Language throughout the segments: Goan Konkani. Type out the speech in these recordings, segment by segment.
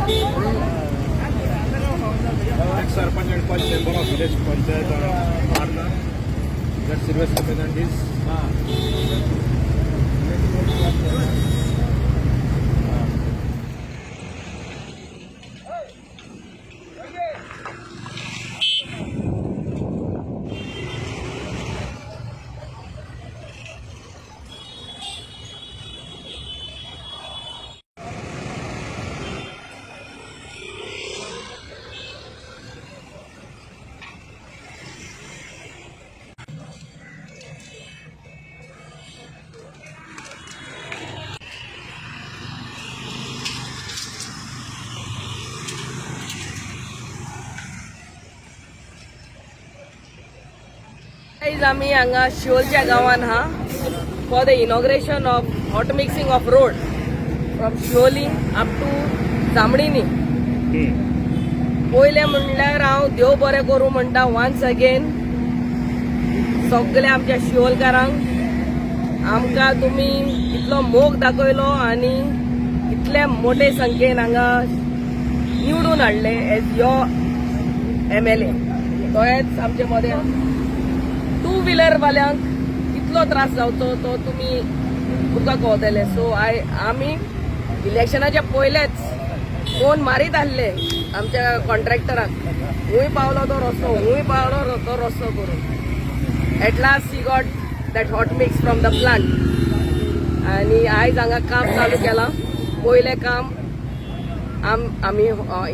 Ex sarpanch and panch member of village panchayat Marna, that Sylvester Fernandes. आयज आमी हांगा शिवोलच्या गांवान हा for the inauguration of hot mixing of road from Siolim up to Jambadini. पयलें म्हणल्यार हांव देव बरें करूं म्हणटा वन्स अगेन सगल्या आमच्या शिवोलकारांक. आमकां तुमी इतलो मोग दाखयलो आनी इतले मोठे संख्येन हांगा निवडून हाडले एज your एमएलए. तोच आमचे मदें टू व्हिलर वाल्यांक कितलो त्रास जावचो तो तुमी तुमकां कळतले. सो I आमी इलेक्शनाच्या पयलेच फोन मारीत आहले आमच्या कॉन्ट्रॅक्टराक, हूंय पावलो तो रस्तो, हूंय पावलो तो रस्तो करून. At last he got that hot mix from the plant आनी आयज हांगा काम चालू केलां. पयलें काम आमी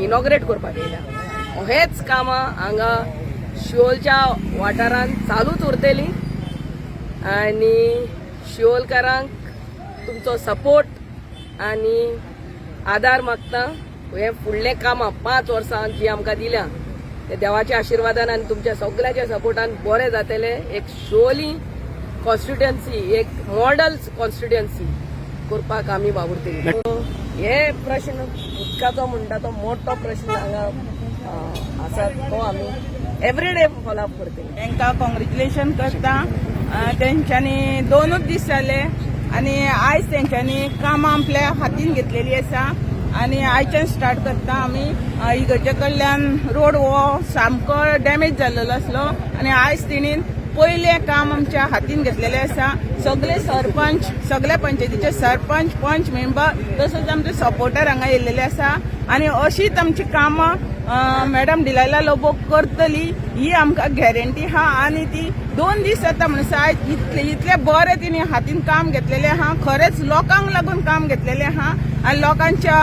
इनॉग्रेट करपाक येयल्या. हेच कामां हांगा शिवोलच्या वाठारांत चालूच उरतली आनी शिवोलकारांक तुमचो सपोर्ट आनी आदार मागता. हे फुडले कामां 5 वर्सां जी आमकां दिल्या ते देवाच्या आशिर्वादान आनी तुमच्या सगळ्याच्या सपोर्टान बरें जातले. एक शिवोली कॉन्स्टिट्युएन्सी एक मॉडल कॉन्स्टिट्युएन्सी करपाक आमी वावुरतली. हे प्रश्न उदकाचो म्हणटा तो मोठो प्रश्न हांगा आसा, तो आमी एवरीडे फॉलोअप करतली. तांकां कॉंग्रेच्युलेशन करता. तेंच्यांनी 2च दीस जाले आनी आयज तेंच्यांनी कामां आपल्या हातीन घेतलेली आसा आनी आयच्यान स्टार्ट करता आमी. इगर्जे कडल्यान रोड हो सामको डॅमेज जाल्लेलो आसलो आनी आयज तेणीन पयलें काम आमच्या हातीन घेतलेलें आसा. सगळे सरपंच, सगळ्या पंचायतीचे सरपंच, पंच मेंबर तसोच आमचे सपोर्टर हांगा येयल्लेले आसा आनी अशीच आमची कामां मॅडम डिलायला लोबो करतली ही आमकां गॅरंटी आहा. आनी ती 2 दीस जाता म्हणसर आयज इतले इतले बरें तिणी हातीन काम घेतलेलें आहा. खरेंच लोकांक लागून काम घेतलेलें आहा आनी लोकांच्या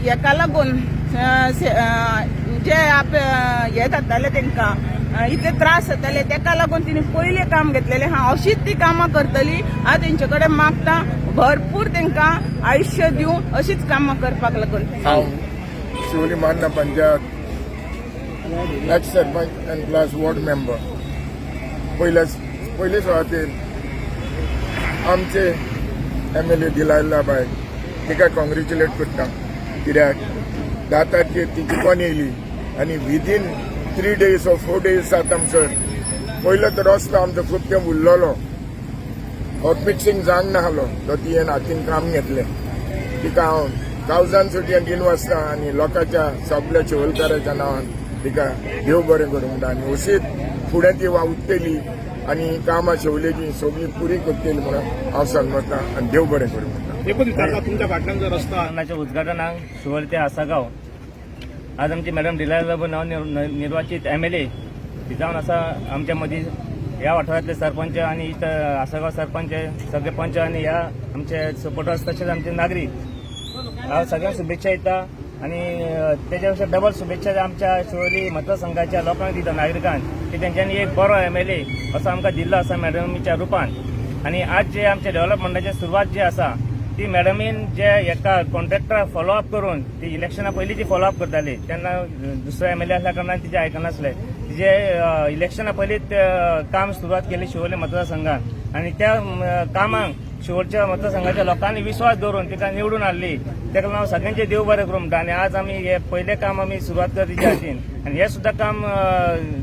हेका लागून जे हे जाताले तांकां इतले त्रास जाताले तेका लागून तिणी पयलें काम घेतलेलें आहा. अशीच ती कामां करतली. हांव तेंचे कडेन मागता भरपूर तांकां आयुश्य दिवं अशीच कामां करपाक लागून. हांव शिवली मान्ना panchayat ex sarpanch and plus ward member. पयल्या पयले सुवातेर आमचे एमएलए डिलायला बाय तिका कॉंग्रेच्युलेट करता, कित्याक 10 तारखेर ती जिखोन येयली आनी within 3 days or 4 days जाता आमचो पयलो तो रस्तो आमचो खूब तेंप उरलेलो, हॉट मिक्सिंग जावंक नासलो, तो तियेन हातीन काम घेतलें. तिका हांव कावजान सुटयेन दिनवासता आनी लोकांच्या सगल्या शिवोलकाराच्या नांवान तिका देव बरें करूं म्हणटा आनी अशीच फुडें ती वावुरतली आनी कामां शिवलेची सगळीं पुरी करतली म्हणून हांव सांगता आनी देव बरें करूं म्हणटा. एकूच विचारता, तुमच्या फाटल्यान जो रस्तो आहा उद्घाटनाच्या उद्घाटनाक शिवोल ते आसागांव आज आमची मॅडम डिलायला लोबो नवनिर्वाचित एमएलए ती जावन आसा. आमच्या मदीं ह्या वाठारांतले सरपंच आनी इथं आसागांव सरपंच, सगळे पंच आनी ह्या आमचे सपोर्टर्स तशेंच आमचे नागरीक, हांव सगळ्यांक शुभेच्छा दिता आनी तेच्या पेक्षा डबल शुभेच्छा आमच्या शिवोली मतदारसंघाच्या लोकांक दिता, नागरिकांक, की तेंच्यांनी एक बरो एमएलए असो आमकां दिल्लो आसा मॅडमीच्या रुपान. आनी आज जे आमच्या डेव्हलपमेंटाची सुरवात जी आसा ती मॅडमीन जे एका कॉन्ट्रॅक्टराक फॉलोअप करून, ती इलेक्शना पयलीं ती फॉलोअप करताली तेन्ना दुसरो एमएलए आसल्या कारणान तिचे आयकनासले. तिजे इलेक्शना पयलींच काम सुरवात केली शिवोली मतदारसंघात आनी त्या कामाक शिवोलच्या मतदारसंघाच्या लोकांनी विश्वास दवरून तिका निवडून हाडली. तेका लागून हांव सगळ्यांचे देव बरें करूं म्हणटा. आनी आज आमी हे पयलें काम आमी सुरवात करता तिच्या हातीन आनी हें सुद्दां काम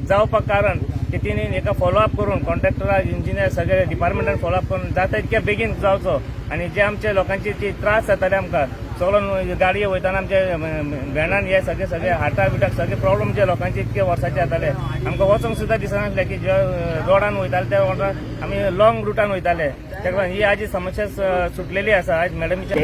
जावपाक कारण की तिणी एका फॉलोअप करून कॉन्ट्रॅक्टराक, इंजिनियर, सगळे डिपार्टमेंटान फॉलोअप करून जाता इतक्या बेगीन जावचो आनी जे आमच्या लोकांची ती त्रास जाताले आमकां चलोन गाडये वयताना आमचे भेंडान हे सगळे सगळे हार्टा बिटाक सगळे प्रॉब्लम जे लोकांचे इतके वर्साचे जाताले, आमकां वचोंक सुद्दां दिसनासलें की जे रोडान वयताले त्या रोडान आमी लॉंग रुटान वयताले. ताका लागून ही आजी समस्या सुटलेली आसा आज मॅडमीच्या.